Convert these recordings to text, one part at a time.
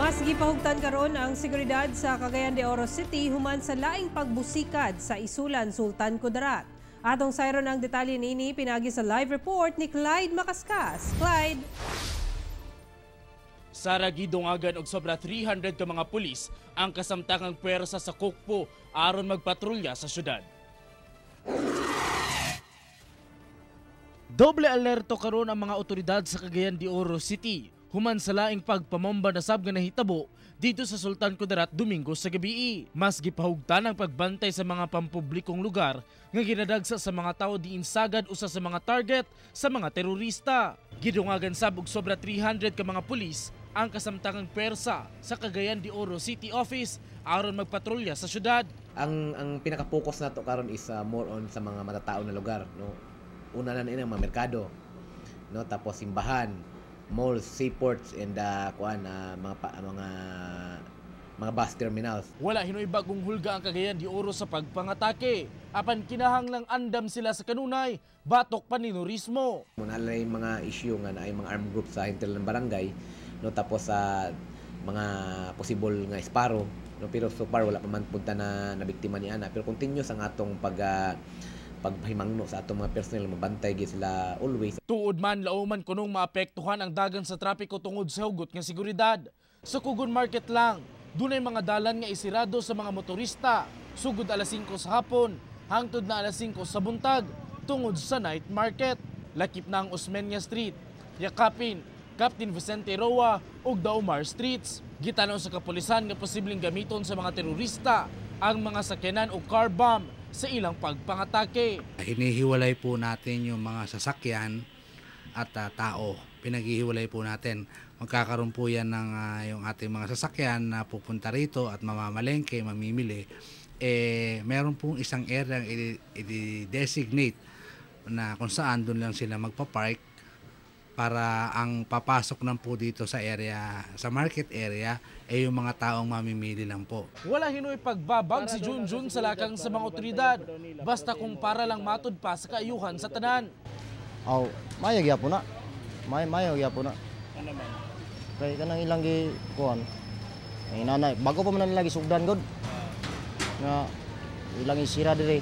Mas gipahugtan karon ang seguridad sa Cagayan de Oro City human sa laing pagbusikad sa Isulan, Sultan Kudarat. Atong sayron ang detalye nini pinagi sa live report ni Clyde Macascas. Clyde. Sara, gidungagan og sobra 300 ka mga pulis ang kasamtangang puwersa sa Kukpo aron magpatrolya sa syudad. Doble alerto karon ang mga otoridad sa Cagayan de Oro City human sa laing pagpamomba na sab nga nahitabo dito sa Sultan Kudarat Domingo sa gabii. Mas gipahugtan ang pagbantay sa mga pampublikong lugar nga ginadagsa sa mga tao diin sagad usa sa mga target sa mga terorista. Gidungagan sab og sobra 300 ka mga pulis ang kasamtangang pwersa sa Cagayan de Oro City Office aron magpatrolya sa syudad. Ang pinaka-focus nato karon is more on sa mga matatao na lugar, no. Una na ang mga merkado, no, tapos simbahan, malls, seaports, and kuan mga bus terminals. Wala hinoy bagong hulga ang Cagayan de Oro sa pagpangatake. Apan kinahanglang andam sila sa kanunay, batok paninorismo. Muna yung mga issue nga na ay mga armed group sa hinterland ng barangay, no, tapos sa mga possible nga esparo, no, pero so far wala pa man punta na nabiktima ni ana, pero continuous ang atong paghimangno sa atong mga personnel, mabantay gyud sila always. Tuod man lauman kunong maapektuhan ang dagan sa trapiko tungod sa hugot nga seguridad. Sa Kugon Market lang, dunay mga dalan nga isirado sa mga motorista sugod alas 5 sa hapon hangtod na alas 5 sa buntag tungod sa night market. Lakip na ang Osmeña Street, Yakapin, Captain Vicente Roa ug Daumar Streets. Gitanaw sa kapulisan nga posibleng gamiton sa mga terorista ang mga sakyanan o car bomb sa ilang pagpangatake. Hinihiwalay po natin yung mga sasakyan at tao. Pinaghihiwalay po natin. Magkakaroon po yan ng yung ating mga sasakyan na pupunta rito at mamamalengke, mamimili. Eh, meron pong isang area i-designate na kung saan doon lang sila magpa-park para ang papasok lang po dito sa area, sa market area, ay yung mga taong mamimili lang po. Wala hinoy pagbabag si Junjun sa lakang sa mga otoridad, basta kung para lang matud pa sa kaayuhan sa tanan. Aw, mayo gyapon na. Mayo gyapon na. Ano man? Kay kanang ilang gi kuan. Ay nanay, bago pa man nila gisugdan gud. Nga ilang isira dire.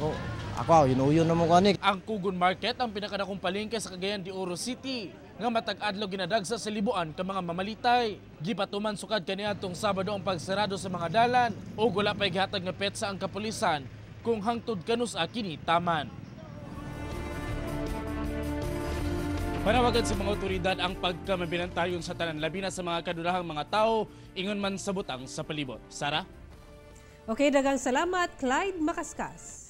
Oh, ako, yun na mo kanik. Ang Kugon Market ang pinakadakong palengke sa Cagayan de Oro City nga matag adlaw ginadagsa sa libuan ka mga mamalitay. Gipatuman sukad kaniadtong Sabado ang pagsarado sa mga dalan ug wala pay gihatag nga petsa ang kapulisan kung hangtod kanus-a kini taman. Panawagan sa mga otoridad ang pagkamabinantayon sa tanan labi na sa mga kadulahang mga tao ingon man sa butang sa palibot. Sara? Okay, daghang salamat, Clyde Macascas.